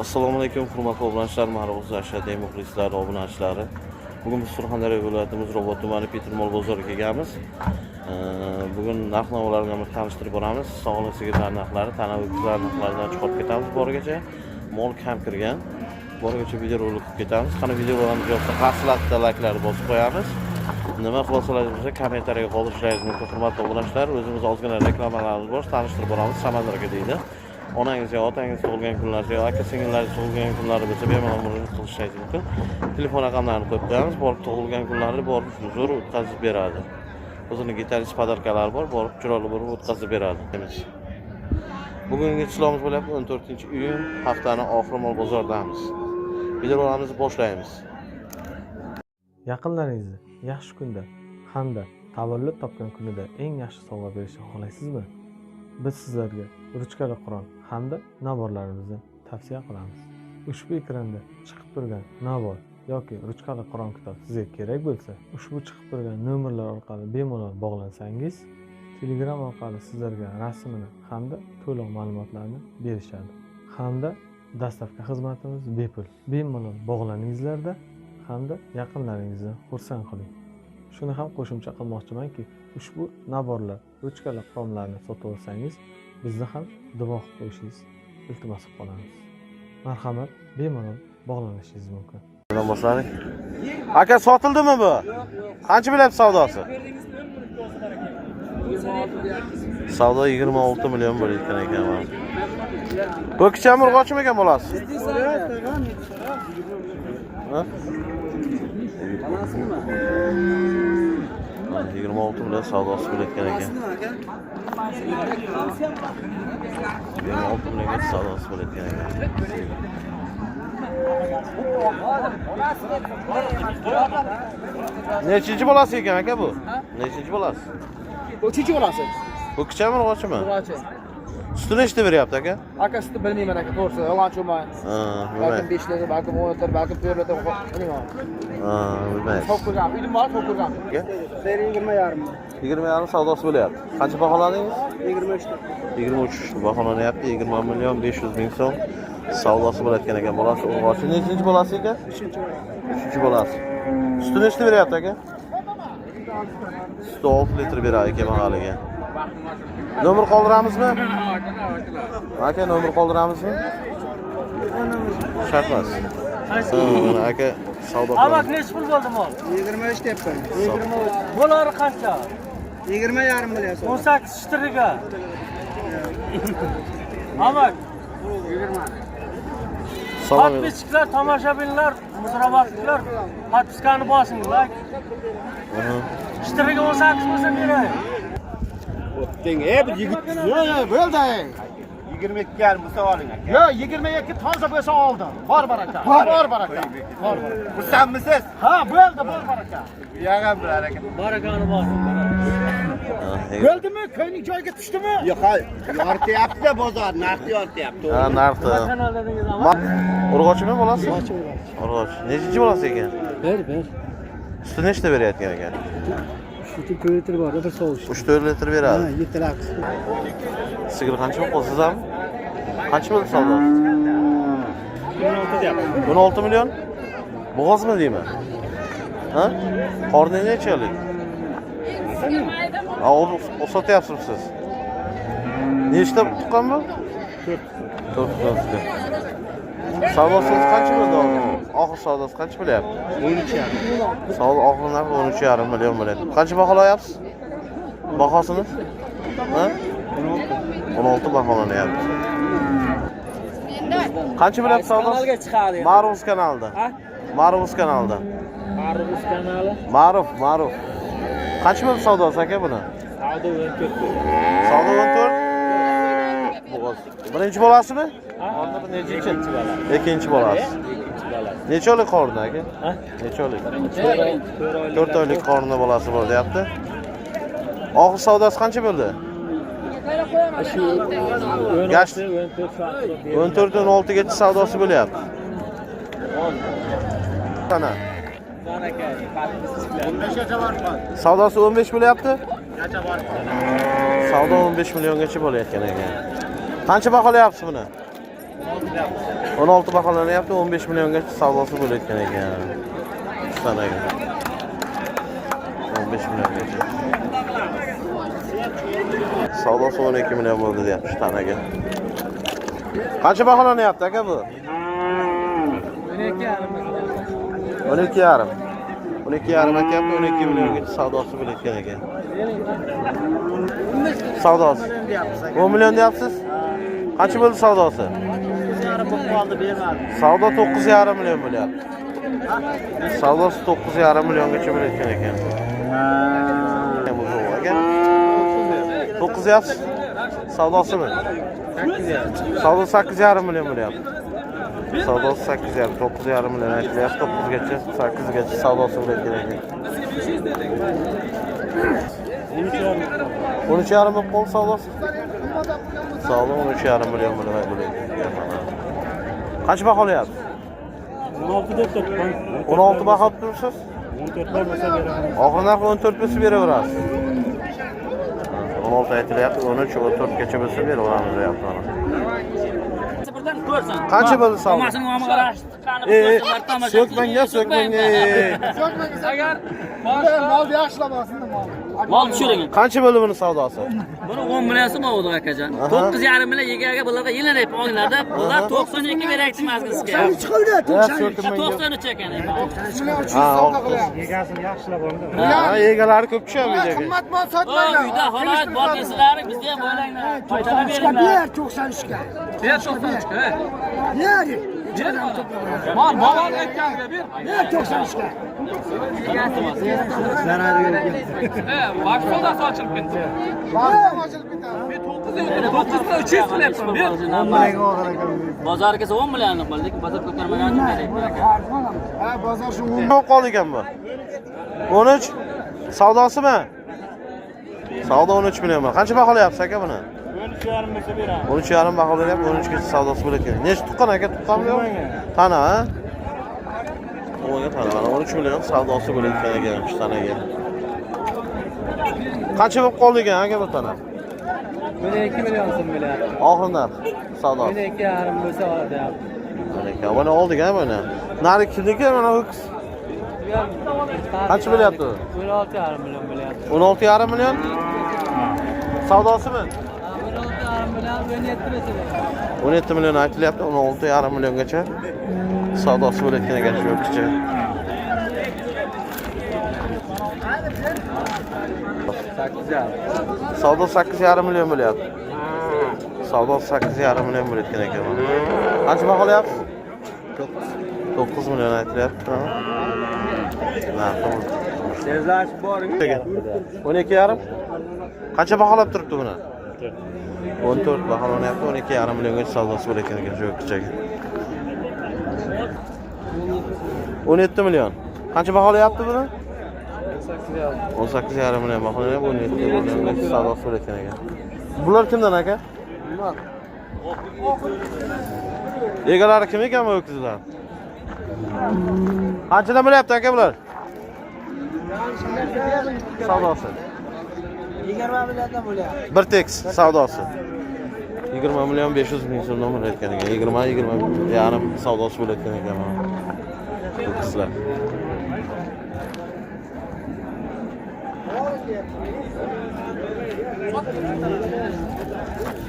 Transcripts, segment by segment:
Assalomu alaykum, hurmatli obunachilar, Ma'ruf Ashadey muxlislari, obunachilari. Bugun biz Surxondaryo viloyati Muzrabot tumani Petrmol bozoriga kelganmiz. Bugun narx navolar bilan bir tanishtirib boramiz. Sog'liq sigirlar narxlari, tana ho'kizlar narxlaridan chiqarib ketamiz borigacha. Mol kam kirgan. Borigacha videorolik qilib ketamiz. Qani, videolarimiz yoqsa, qaslatda layklarni bosib qo'yamiz. Nima xulosalaringiz bo'lsa, kommentariyaga qoldirishingiz mumkin, hurmatli obunachilar. O'zimiz ozgina reklamalarimiz bor, tanishtirib boramiz. Samandar aka deydi. Onangiz yo otangiz tug'ilgan kunlari yo aka singillaringiz tug'ilgan kunlari bo'lsa, bemalol murojaat qilishingiz mumkin. Telefon raqamlarini qo'yib qo'yamiz. Borib, tug'ilgan kunlarini borib zo'r o'tkazib beradi. O'zini gitarist подарка lari bor, borib chiroyli bo'lib o'tkazib beradi. Bugungi число miz bo'lyapti 14 iyun, haftani oxiri, mol bozordamiz. Videolarimizni boshlaymiz. Yaqinlaringizni yaxshi kunda hamda tavallud topgan kunida eng yaxshi sovg'a berishni xohlaysizmi? Biz sizlarga ruchkali Qur'on hamda набор larimizni tavsiya qilamiz. Ushbu ekranda chiqib turgan набор yoki ruchkali Qur'on kitob sizga kerak bo'lsa, ushbu chiqib turgan nomerlar orqali bemalol bog'lansangiz, Telegram orqali sizlarga rasmini hamda to'liq ma'lumotlarni berishadi. Hamda доставка xizmatimiz bepul. Bemalol bog'laningizlarda hamda yaqinlaringizni xursand qiling. Shuni ham qo'shimcha qilmoqchimanki, ushbu набор lar, ruchkali qur'onlarni sotib olsangiz, bizni ham duo qilib qo'yishingiz iltimos qilib qolamiz. Marhamat, bemalol bog'lanishingiz mumkin. Boshladik. Aka, sotildimi bu? Qancha bo'lyapti savdosi? Savdo 26 million bo'layotgan ekan mana. Bu kicham urg'ochimi ekan bolasi? Ha? Mana 26 million savdosi bo'layotgan ekan. 26 millionga savdosi bo'layotgan ekan. Nechinchi bolasi ekan, aka, bu? Nechinchi bolasi? Uchinchi bolasi. Bu kichami, urg'ochimi? Urg'ochi. Sutini nechta beryapti, aka? Aka, sutni bilmayman, aka, to'g'risi, yolg'onchi bo'lmay. Ha, Balkim bilmaysiz. 5 litr, balkim 10 litr, balkim 4 litr, bilmayman. Ha, bilmaysiz. Sovib ko'rgan, uydim borib sovib ko'rgan. Aka? 20,5. 20,5 savdosi bo'lyapti. Qancha baholadingiz? 23. 23 baholanyapti. 20 million 500 ming so'm savdosi bo'layotgan ekan. Bolasi urg'ochi. Nechinchi bolasi ekan? Uchinchi. Uchinchi bolasi. Suti nechta beryapti, aka? Suti 6 litr beradi ekan mahaliga. Nomer qoldiramizmi? Aka, nomer qoldiramizmi? Shart emas. Ha, mana aka savdo Amak, qilamiz. nechi pul bo'ldi mol? 23 deyapman. Bo'lari qancha? 20,5 bo'lyapti. 18 shtriga. Amak, Salom. подписчик lar, tomoshabinlar, muzrabotliklar, подписка ni bosing, layk. Shtriga 18 bo'lsa beray. E bir yigit. Yo'q, yo'q, bo'ldi. 22,5 bo'lsa oling, aka. Yo'q, 22 toza bo'lsa oldim. Bor baraka. Bor baraka. Bor baraka. Xursandmisiz? Ha, bo'ldi, bor baraka. Buyog'am bilar aka. Barakani bosing. Bo'ldimi? Ko'ngling joyiga tushdimi? Yo'q, yorityapti bozor, narxni yorityapti. Ha, narxi. Kanal dedingiz, amak. Urg'ochimi bolasi? Urg'ochi. Nechinchi bolasi ekan? Bir, bir. Suti nechta berayotgan ekan? Suti 4 litr bor, bir sovush. 3-4 litr beradi. Yetiladi. Sigir qancha bo'ldi sizami? Qancha bo'ldi savdosi? 16 million? Bo'g'ozmi deymi? Ha? Qorni nechalik? Ha, o sotyapsiz siz. Nechta tuqqan bu? 4. 4 tuqqan. Savdosi qancha bo'ldi hozir? Oxir savdosi qancha bo'lyapti? 13,5. Savdo oxir narxi 13,5 million bo'lyapti. Qancha baholayapsiz? Bahosini? Ha? 16 baholanyapti. Qancha bo'lyapti savdosi? Kanalga chiqadi. Ma'ruf kanalida. Ha? Ma'ruf kanalida. Ma'ruf kanali. Ma'ruf, Ma'ruf. Qancha bo'ldi savdosi, aka, buni? Savdo 14. Savdo 14. Bo'g'oz. Birinchi bolasimi? Qorni nechinchi? Ikkinchi bolasi. Ikkinchi bolasi. Necha oylik qorni, aka? Ha? Necha oylik? 4 oylik. 4 oylik qorni bolasi bor deyapti. Oxir savdosi qancha bo'ldi? Shu Gasht. 16, 14. 14 16 gacha savdosi bo'lyapti. Ana. Savdosi 15 bo'lyapti? Savdo 15 milliongacha bo'layotgan ekan. Qancha baholayapsiz buni? 16 baholanyapti, 15 milliongacha savdosi bo'layotgan ekan. Sanaga. 15 milliongacha. Savdosi 12 million bo'ldi deyapti shu tanaga. Qancha baholanyapti aka bu? 12,5. 12,5 aytyapti, 12 milliongacha savdosi bo'layotgan ekan. Savdosi. 10 million deyapsiz? Qancha bo'ldi savdosi? Savdo 9,5 million bo'lyapti. Savdosi 9,5 milliongacha bo'layotgan ekan. Bu aka. 9 deyapsiz? Savdosimi? Savdo 8,5 million bo'lyapti. Savdosi 8,5, 9,5 million aytilyapti, 9gacha, 8gacha savdosi bo'layotgan ekan. 13,5 bo'lib qoldi savdosi. Savdo 13,5 million bo'ladi. Qancha baholayapsiz? 16 deb turibman. 16 baho turibsiz? 14 bo'lmasa beraman. Oxir narxi 14 bo'lsa beraverasiz. 16 aytilyapti, 13, 14 gacha bo'lsa beraveramiz deyapti mana. Birdan ko'rsin. Qancha bo'ldi savdo? Olmasini olma qarash, chiqqani So'kmanga, so'kmanga. Agar Molni yaxshilab olsin mol. mol tushiring. Qancha bo'ldi buni savdosi? Buni 10 million so'm oldi akajon. Aha. 9,5 million yegaga bularga yillanib olinglarda, bular 92 berakdi mazgizga. Ya, so'kmanga. 93 ekan. Ha, Egasini yaxshilab oldi. Ha, egalari ko'p tushadi bu yerga. Qimmat mol O sotmanglar. uyda holat bor deysizlar, bizda ham o'ylanglar. Foydani beringlar. 93ga. Ber 93 ga. Yer. Mol boboni aytganiga ber. Yer 93ga. Vaqt savdosi ochilib ketdi. Ochilib ketadi. 9 300 qilyapman. Bozor kelsa 10 million qildik, lekin bozor ko'tarmagan uchun beryapman. Ha, bozor shu Bo'lib qoldi ekan bu. 13 savdosimi? Savdo 13 million. Qancha baholayapsiz aka buni? 13,5 bo'lsa beraman. 13,5 baholayapti, 13 gacha savdosi bo'layotgan. Necha tuqqan aka? Tuqqanmi yo'q? Tana, ha? O'nga tana. Mana 13 million savdosi bo'layotgan ekan shu tanaga. Qancha bo'lib qoldi ekan aka bu tana? 12 million so'm bo'lyapti. Oxir narx savdosi. 12,5 bo'lsa olyapti. Mana buni oldik ha buni. Nari kimniki mana bu qiz? Qancha bo'lyapti? 16,5 million bo'lyapti. 16,5 million? Savdosimi? 16,5 million 17 bo'lsa beradi. 17 million aytilyapti, 16,5 milliongacha savdosi bo'layotgan ekan shu kichik. Savdo 8,5 million bo'lyapti. Savdo 8,5 million bo'layotgan ekan. Qancha baholayapsiz? 9 million aytilyapti. Narxi Tezlashib boring. 12,5. Qancha baholab turibdi buni? 14 baholanyapti, 12,5 milliongacha savdosi bo'layotgan ekan shu kichik. 17 million. Qancha baholayapti buni? 18,5 million baholanyapti, 17 milliongacha savdosi bo'layotgan ekan. Bular kimdan aka? Egalari kim ekan bu o'kizlar? Qanchadan bo'lyapti aka bular? Savdosi. 20 milliondan bo'lyapti. Bir teks savdosi. 20 million 500 ming so'mdan bo'layotgan ekan. 20 20,5 savdosi bo'layotgan ekan mana. Bu qizlar.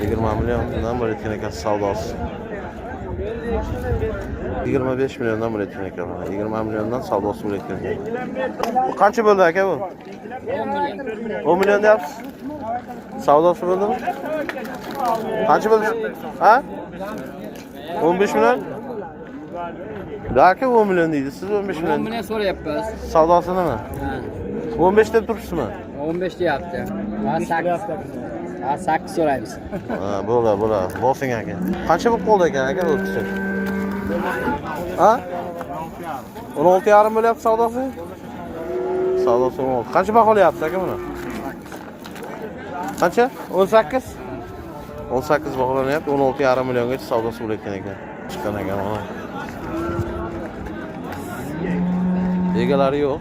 Yigirma milliondan bo'layotgan ekan savdosi. 25 milliondan bo'layotgan ekan mana. 20 milliondan savdosi bo'layotgan ekan. Bu qancha bo'ldi aka bu? 10 million deyapsiz? Savdosi bo'ldimi? Qancha bo'ldi? Ha? 15 million? Aka 10 million deydi. Siz 15 million. 10 million so'rayapmiz. Savdosi nima? 15 deb turibsizmi? 15 deyapti. Ha, 8. Ha, 8 so'raymiz. Ha, bo'ladi, bo'ladi. Bosing aka. Qancha bo'lib qoldi ekan aka bu kichik? Ha? 16,5 bo'lyapti savdosi? Savdosi 16. Qancha baholayapsiz aka buni? Qancha? 18? 18 baholanyapti, 16,5 milliongacha savdosi bo'layotgan ekan. Chiqqan ekan mana. Egalari yo'q.